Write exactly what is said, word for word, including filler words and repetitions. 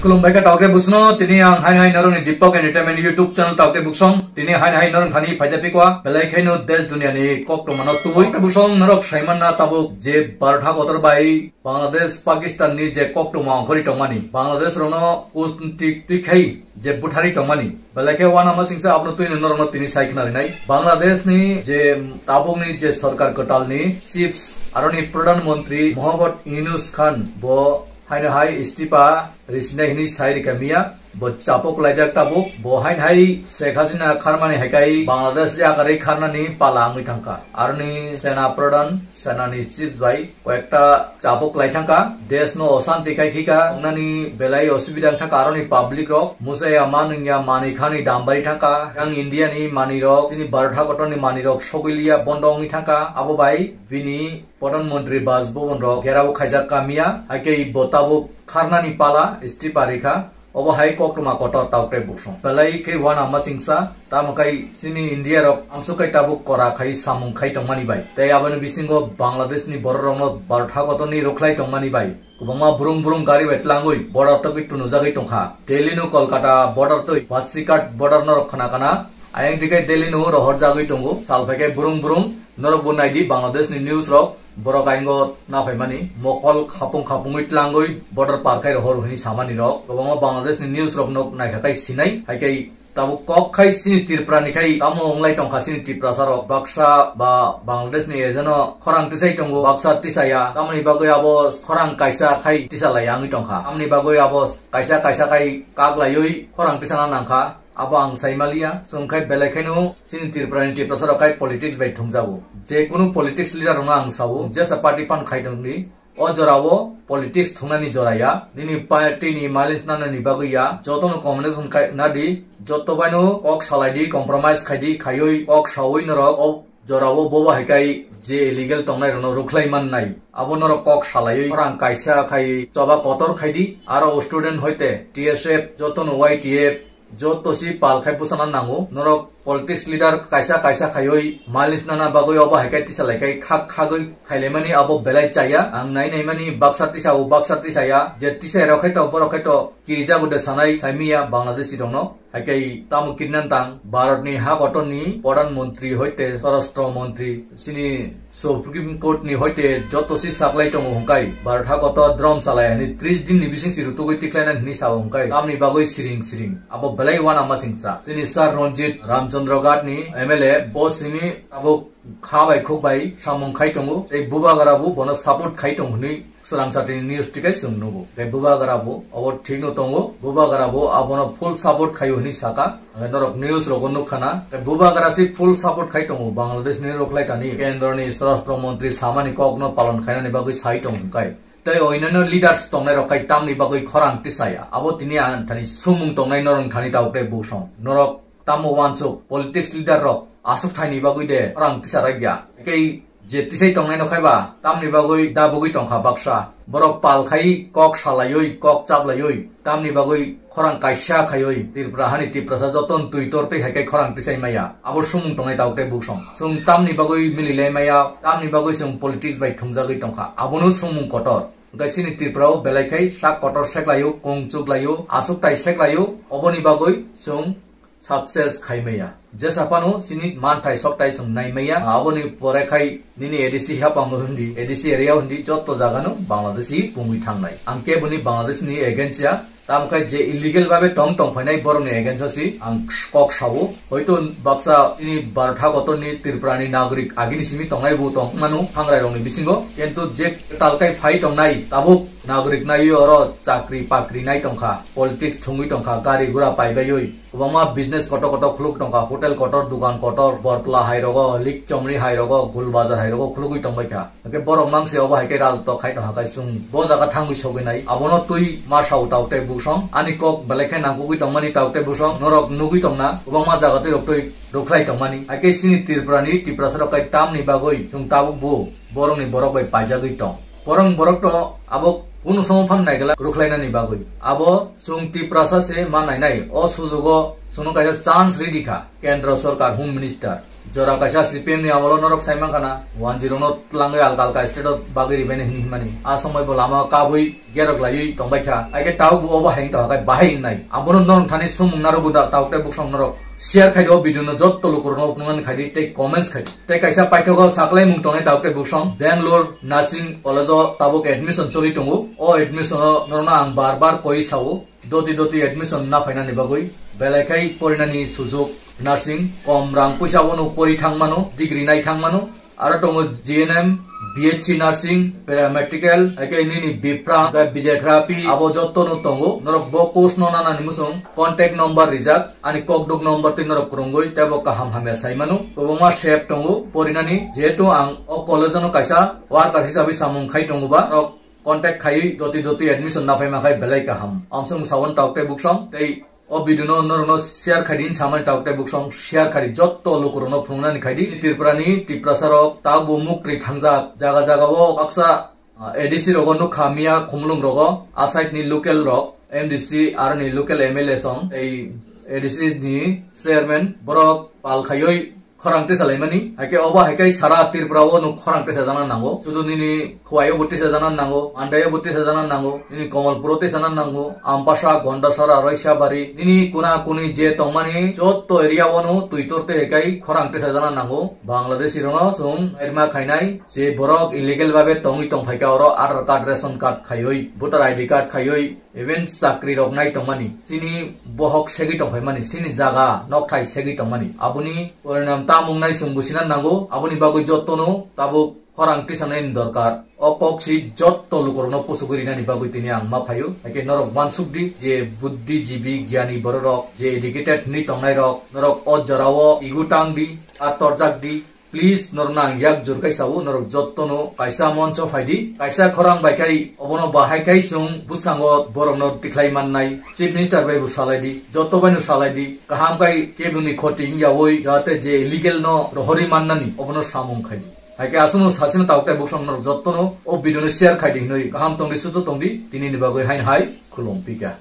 Khulumbai kha taoke busno, tini ang hai hai norokni Deepak Entertainment YouTube channel taoke buksong. Tini hai hai norok thani phaija pikwa, belai khaino desh duniani kok tongmano tubui. Taoke buksong norok saimanna tabuk je Bharat hakotor bai Bangladesh, Pakistan ni je kok tongma ongkhori tongmani, Bangladesh rokno kutnik twi khai je buthari tongmani, belai khe uanama singsa abono twino norokno tini sai khna rinai. Bangladesh ni je tabukni je sorkar kwtalni chiefs aroni Pradhan Mantri Mohammad Yunus Khan bo haino hai istifa risinai hini sai rika miya. Bo chapok laijak tabuk, bo haino hai Sheikh Hasina kharmani hai kai Bangladesh yakarwi kharnani pala wngwi thangkha. Aroni sena pradhan, senani chief bai koyekta chapok lai thangkha. Desh no osanti khai khika, wngnani belai osubida wng thangkha aroni public rok. Musaya manwngya manwi khani dambari thangkha. Yang India ni manwi rok, chini Bharat hakotor ni manwi rok sogwi liya bondo wngwi thangkha. Abo bai bini Pradhan Mantri Bas Bhavan rok gherao khaijak kamiya, hakhe bo tabuk kharnani pala istifa rikha. Obo hai koktwma kotor taoke buksong. Belai khe uanama singsa, tamo kai chini India rok amsuk kai tabuk kora khai samung khai tongmani bai. Tei aboni bisingo Bangladesh ni borok rokno Bharat hakotor ni rwkhlai tongmani bai. Kwbangma burung burung gari bai tlangwi border togwi tunujagwi tongkha. Delhi no Kolkata border twi Pasighat border norok khna kana. Ayang dikai Delhi no rohor jagwi tongo. Sal phaikhe burung burung norok bo naidi Bangladesh ni news rok. Borok ayang o naphaimani mokol khapung khapungwi tlangwi border par khai rohor hwnwi samani rok. Kwbangma Bangladesh ni news rok nok naikha kai sinai. Haikai tabuk kok khai chini Tripura ni khai tamo wnglai tongkha chini Tiprasa rok. Baksa ba Bangladesh ni agent o khorang tisai tongo, baksa tisaya. Tamoni bagwi abo khorang kaisa khai tisalai wngwi tongkha. Tamoni bagwi abo kaisa kaisa khai kak laiwi khorang tisana nangkha. Abo ang sai maliya. Chwng khai belai khaino chini Tripura ni Tiprasa rok khai politics bai thungjago. Je kunu politics leader rokno ang sao, jesa party phan khai tongdi. O jorao politics thungnani jora ya, nini party ni mileage nanani bagwi ya, jotono combination khai nadi, joto baino kok salai di, compromise khai di, khaiwi kok sawi norok o jorao bobo hai kai je illegal tongnai rokno rwkhlai mannai. Abo norok kok salaiwi khorang kaisa khai choba kotor khai di, aro student hoite T S F, jotono Y T F, joto si pal khai bwsana nango. Norok politics leader kaisa kaisa khaiwi mileage nana bagwi obo hai khe tisa lai khai khak khagwi khailaimani abo belai chaya. Ang nai naimani baksa tisa o baksa tisa ya, je tisa rok khai to borok khai to kirijago de sanai saimiya Bangladeshi rokno. Hai khe tamo kirnan tang Bharat ni ha kotor ni Pradhan Mantri hoite Swarashtra Mantri chini Supreme Court ni hoite joto si saklai tongo hwnkai, Bharat hakoto drom salai hani tris din ni bising si rutugwi tiklaina hini sao hwnkai, tamni bagwi siring siring. Abo belai uanama singsa. Chini Sir Ranjit Ramchandra Ghat ni M L A bo simi abo kha bai khuk bai samung khai tongo, tei bubagra bo bono support khai tong hwnwi swrang satini news tikai chwng nugo. Tei bubagra bo abo thik no tongo, bubagra bo abono full support khai hwnwi saka. Hwnkhe norok news rogo nukha na, tei bubagra si full support khai tongo Bangladesh ni rwkhlai tani, kendro ni Swarashtra Mantri samani kok no palon khainani bagwi sai tong hwnkai. Tei oinano leaders tongnai rok khai tamni bagwi khorang tisaya. Abo tini ang thani sumung tongnai norok thani tauk tei busong. Norok tamo wansuk politics leader rok aswk thaini bagwi de khorang tisa rakya. Tei je tisai tongnai no khai ba tamni bagwi da bugwi tongkha baksa. Borok pal khai kok salaiwi, kok chaplaiwi, tamni bagwi khorang kaisa khaiwi Tripura hani Tiprasa joton twi tor tei hai khai khorang tisai maya. Abo sumung tongnai tauk tei buksong. Chwng tamni bagwi mililai maya, tamni bagwi chwng politics bai thungjagwi tongkha. Abono sumung kotor. Hwnkhe chini Tripura o belai khai sak kotor seklaio, kung chuklaio, aswk tai seklaio. Oboni bagwi chwng success khai maya. Jesa phano chini manthai soktai chwng nai maya. Aboni pore khai nini A D C hapang hindi, A D C area hindi joto jaga no Bangladeshi pungwi thangnai. Ang keboni Bangladesh ni against ya, tamo khai je illegal babe tong tong phainai borok ni against o si ang kok sao. Hoito baksa chini Bharat hakotor ni Tripura ni nagorik agini simi tongnai bo tong mano hangrai rok ni bisingo. Kintu je talkai phai tongnai tabuk nagorik nai oro chakri pakri nai tongkha, politics thungwi tongkha, gari gura paibaiwi. Kwbangma business kotor kotor khuluk tongkha, hotel kotor, dukan kotor, Bortla hai rogo, Likchomri hai rogo, Gul Bazar hai rogo khulugwi tongbaikha. Hake borok mangse obo hai khe rajotw khai tongkha kai chwng bo jaga thangwi sogwi nai. Abono twi ma sao tau tei busong. Ani kok belai khe nangkukgwi tongmani tau tei busong. Norok nugwi tongna kwbangma jaga twi rok twi rwkhlai tongmani. Hake chini Tripura ni Tiprasa rok kai tamni bagwi chwng tabuk bo borok ni borok bai paijagwi tong. Borok borok to abo kunu somo phan naigala rwkhlainani bagwi. Abo chwng Tiprasa se ma nainai. O sujugo Chwngno kaisa chance ridi kha, Kendra Sorkar Home Minister. Jora kaisa C P M ni amolo norok sai mankha na, one zero no tlangwi alka alka state o bagwi ribaini hinwi himani. A somoi bo lama kabwi gerok laiwi tongbai kha. Aike tau bo obo hai wngtong kha, bahai wngnai. Abono norok thani sumung narwkgo da, tau tei buksong norok share khai di o video no, jotto lukurokno phunuknani khai di tei comments khai di. Tei kaisa paithago saklaimung tongnai tau tei buksong, Bangalore Nursing College o tabuk admission choli tongo. O admission o norokno ang bar bar koi sao. Doti doti admission na phainani bagwi belai khai porinani sujok, nursing kom rang puisa bono pori thangmano, degree nai thangmano. Aro tongo G N M, B H C nursing, paramedical, haikhe nini bipra, haikhe physiotherapy, abo jotto no tongo. Norok bo course no nanani musung contact number rijak, ani kokduk number twi norok kwrwngwi tei bo kaham hamya sai mano. Kwbangma sep tongo porinani, jehetu ang o college no kaisa worker hisabe samung khai tongo ba, norok contact khaiwi doti doti admission na phaima khai belai kaham. Amsong sawon tau tei buksong tei o video no norokno share khai di, samani tau tei buksong share khai di, jotto lukurokno phunuknani khai di. Tripura ni Tiprasa rok tabo muktri thangjak jaga jaga o baksa, ah, A D C rogo nukha miya khumulung rogo, aside ni local rok, M D C aro ni local M L A song tei A D C ni chairman borok pal khaiwi khorang tisalaimani. Haikhe obo haikhe sara Tripura o nuk khorang tisajakna nango. Sudu nini Khowai o bo tisajakna nango, Mandai o bo tisajakna nango, nini Komolpur o tisana nango, Ampasa, Gondasara, Roisabari, nini kuna kuni je tongmani jotto area o no twi tor tei haikai khorang tisajakna nango. Bangladeshi rokno chwng nairma khainai, je borok illegal babe tongwi tongphaikha oro Aadhaar card, ration card khaiwi, voter I D card khaiwi, even chakri rok nai tongmani, chini bohok segwi tongphaimani, chini jaga nokthai segwi tongmani, aboni porinam tamung nai chwng busina nango. Aboni bagwi jottono tabuk khorang tisanani dorkar. O kok si jotto lukurokno puchugwi rinani bagwi tini ang ma phaio. Haikhe norok uansukdi je buddhijibi, gyani bororok, je educated hinwi tongnairok, norok o jorao igu tangdi, a torjakdi. Please, norokno ang yak jur kai sao, norok jottono kaisa moncho phaidi, kaisa khorang bai kai, obono bahai kai chwng bwskango borokno tikhlai mannai, Chief Minister bai bo salaidi, jotto bai no salaidi, kaham kai keboni khoti wngyawi, jahate je illegal no rohorwi mannani, obono samung khaidi. Haikhe aswkno sasino tabuk tei buksong norok jottono o video no share khaidi hinwi kaham tongdi, suchu tongdi, tinini bagwi haino hai khulum pika.